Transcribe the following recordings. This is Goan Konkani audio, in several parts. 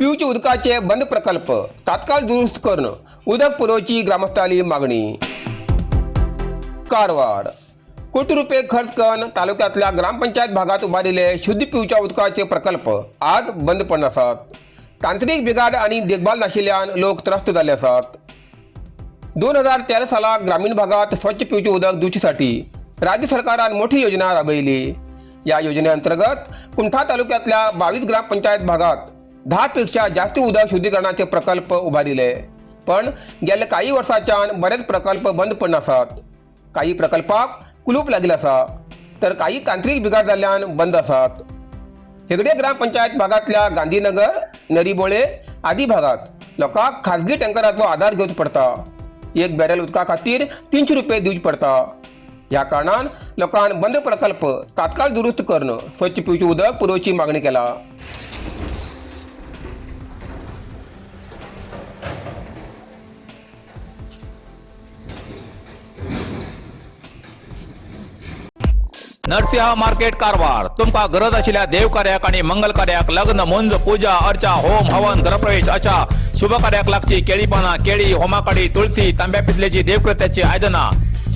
पिवचे उदकाचे बंद प्रकल्प तात्काळ दुरुस्त करून उदक पुरवची ग्रामस्थांली मागणी. कारवार. कोटी रुपये खर्च करून तालुक्यातल्या ग्रामपंचायत भागात उबारिल्ले शुद्ध पिवच्या उदकाचे प्रकल्प आज बंद पडून आसात. तांत्रिक बिघाड आणि देखभाल नाशिल्ल्यान लोक त्रस्त जाल्ले आसात. 2013 सालाक ग्रामीण भागात स्वच्छ पिवचे उदक दिवचेसाठी राज्य सरकारान मोठी योजना राबयली. या योजनेअंतर्गत कुमठा तालुक्यातल्या 22 ग्रामपंचायत भागात 10 पेक्षा जास्त उदक शुद्धीकरणाचे प्रकल्प उभारिले, पण गेल्या काही वर्साच्यान बरेच प्रकल्प बंद पडून आसात. काही प्रकल्पाक कुलूप लागिल्लें आसा तर काही तांत्रिक बिघाड जाल्ल्यान बंद आसात. हेगडे ग्रामपंचायत भागातल्या गांधीनगर, नरीबोळे आदी भागात लोकांक खाजगी टँकराचो आधार घेवचो पडटा. एक बॅरल उदका खातीर 300 रुपये दिवचे पडटा. ह्या कारणान लोकांन बंद प्रकल्प तात्काळ दुरुस्त करून स्वच्छ पिवचे उदक पुरवची मागणी केला. नरसिंह मार्केट कारवार. तुमका गरज आशिल्ल्या देवकार्याक आणि मंगल कार्याक, लग्न, मुंज, पूजा अर्चा, होम हवन, घरप्रवेश अशा शुभ कार्याक लागची केळी पानां, केळी, होमाकाडी, तुळसी, तांब्या पितलेची देवकृत्याची आयदनां,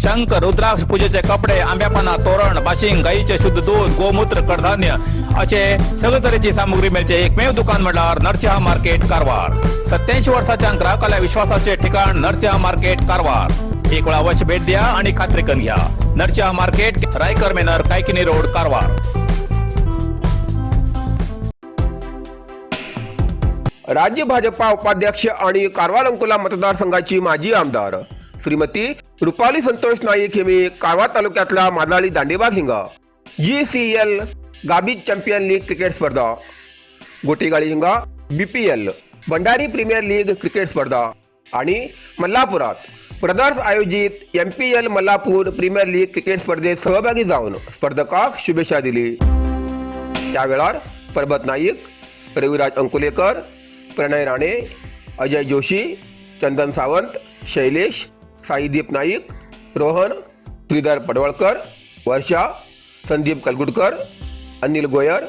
शंख, रुद्राक्ष, पूजेचे कपडे, आंब्या पानां, तोरण, बाशिंग, गाईचे शुद्ध दूध, गोमूत्र, कडधान्य असे सगळे तरेची सामुग्री मेळचे एकमेव दुकान म्हळ्यार नरसिंह मार्केट कारवार. 87 वर्साच्या ग्राहकाला विश्वासाचे ठिकाण नरसिंह मार्केट कारवार. एक वेळा अवश्य भेट द्या आणि खात्री करून घ्या. Narasimha market, Raikar manor, Kaikini road, Karwar. राज्य भाजपा उपाध्यक्ष आणि कारवार अंकोला मतदारसंघाची माजी आमदार श्रीमती रुपाली संतोष नाईक यांनी कारवार तालुक्यातल्या माजाळी दांडेबाग हिंगा GCL Gabis champion league cricket स्पर्धा, गोटेगाळी हिंगा BPL Bhandari premier league cricket स्पर्धा आणि मल्हापुरात ब्रदर्स आयोजित MPL Malhapur premier league cricket स्पर्धेत सहभागी जाऊन स्पर्धकांक शुभेच्छा दिली. त्यावेळार परबत नाईक, रविराज अंकोलेकर, प्रणय राणे, अजय जोशी, चंदन सावंत, शैलेश, साईदीप नाईक, रोहन, श्रीधर पडवळकर, वर्षा, संदीप कलगुडकर, अनिल गोयर,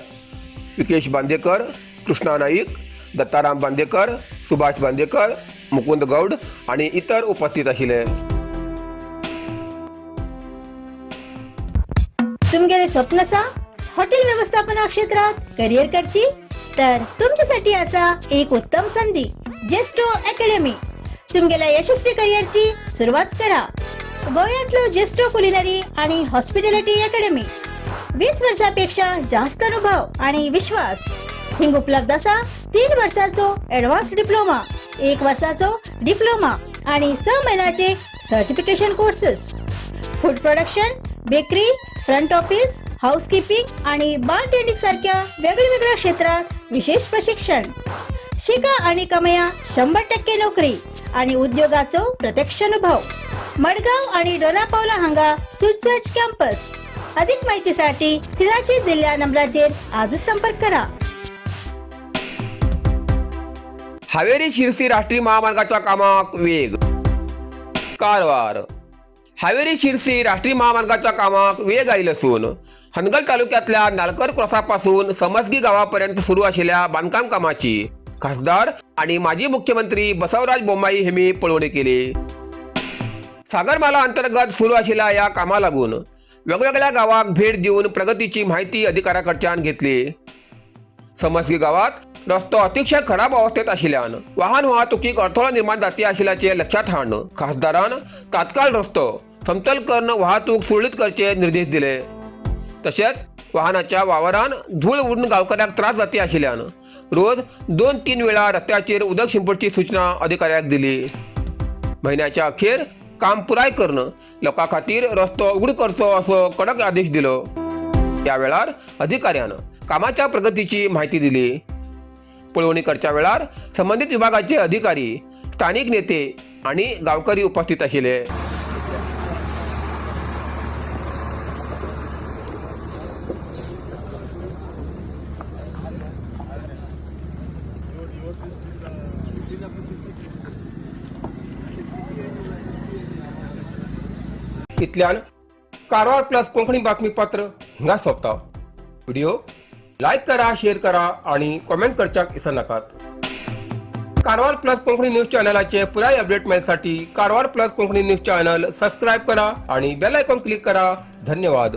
विकेश बांदेकर, कृष्णा नाईक, दत्ताराम बांदेकर, सुभाष बांदेकर, मुकुंद गौड आणि इतर उपस्थित आशिल्ले. तुमगेले स्वप्न आसा हॉटेल व्यवस्थापना क्षेत्रात करिअर करची, तर तुमच्यासाठी असा एक उत्तम संधी, जेस्टो अकॅडमी. तुमगेल्या यशस्वी करिअरची सुरुवात करा. गोव्यातलो जेस्टो कुलिनरी आणि हॉस्पिटॅलिटी अकॅडमी, 20 वर्षापेक्षा जास्त अनुभव आणि विश्वास. हिंग उपलब्ध असा 3 वर्षाचो ॲडव्हान्स डिप्लोमा, एक वर्षाचो डिप्लोमा आणि 6 महिन्याचे certification courses. Food production, bakery, front office, housekeeping आणि बार टेंडिंग सारख्या वेगवेगळ्या क्षेत्रात विशेष प्रशिक्षण. शिका आणि कमया 100% नोकरी आणि उद्योगाचो प्रत्यक्ष अनुभव. मडगाव आणि डोनापावला हांगा सुसज्ज कॅम्पस. अधिक माहितीसाठी स्क्रीनाचेर दिल्ल्या नंबराचेर आजच संपर्क करा. हावेरी शिरसी राष्ट्रीय महामार्गाच्या कामाक वेग. कारवार. हावेरी शिरसी राष्ट्रीय महामार्गाच्या कामाक वेग आयिल्लो आसून हनगल तालुक्यातल्या नालकर क्रॉसापासून समसगी गावापर्यंत सुरू आशिल्ल्या बांदकाम कामाची खासदार आणि माजी मुख्यमंत्री बसवराज बोम्माई यांनी पळोवणी केली. सागरमाला अंतर्गत सुरू आशिल्ल्या या कामा लागून वेगवेगळ्या गावाक भेट दिवन प्रगतीची माहिती अधिकाऱ्याकडच्यान घेतली. समसगी गावात रस्तो अतिशय खराब अवस्थेत आशिल्ल्यान वाहन वाहतुकीक अडथळो निर्माण जाती आशिल्ल्याचे लक्षात हाडून खासदारान तात्काळ रस्तो समतल करून वाहतूक सुरळीत करचे निर्देश दिले. तशेंच वाहनाच्या वावरान धूळ उडून गांवकऱ्याक त्रास जाती आशिल्ल्यान रोज 2-3 वेळा रस्त्याचेर उदक शिंपडची सूचना अधिकाऱ्याक दिली. म्हयन्याच्या अखेर काम पुराय करून लोकां खातीर रस्तो उघड करचो असो कडक आदेश दिलो. त्या वेळार अधिकाऱ्यान कामाच्या प्रगतीची माहिती दिली. पळोवणी करच्या वेळार संबंदीत विभागाचे अधिकारी, स्थानिक नेते आणि गावकरी उपस्थित आशिल्ले. इतल्यान कारवार प्लस कोंकणी बातमीपत्र हांगा सोंपता. व्हिडिओ लायक करा, शेअर करा आणि कॉमेंट करच्याक विसरनाकात. कारवार प्लस कोंकणी न्यूज चॅनलाचे पुराय update मेळसाठी Karwar plus Konkani news channel subscribe करा आणि बेल आयकॉन क्लिक करा. धन्यवाद.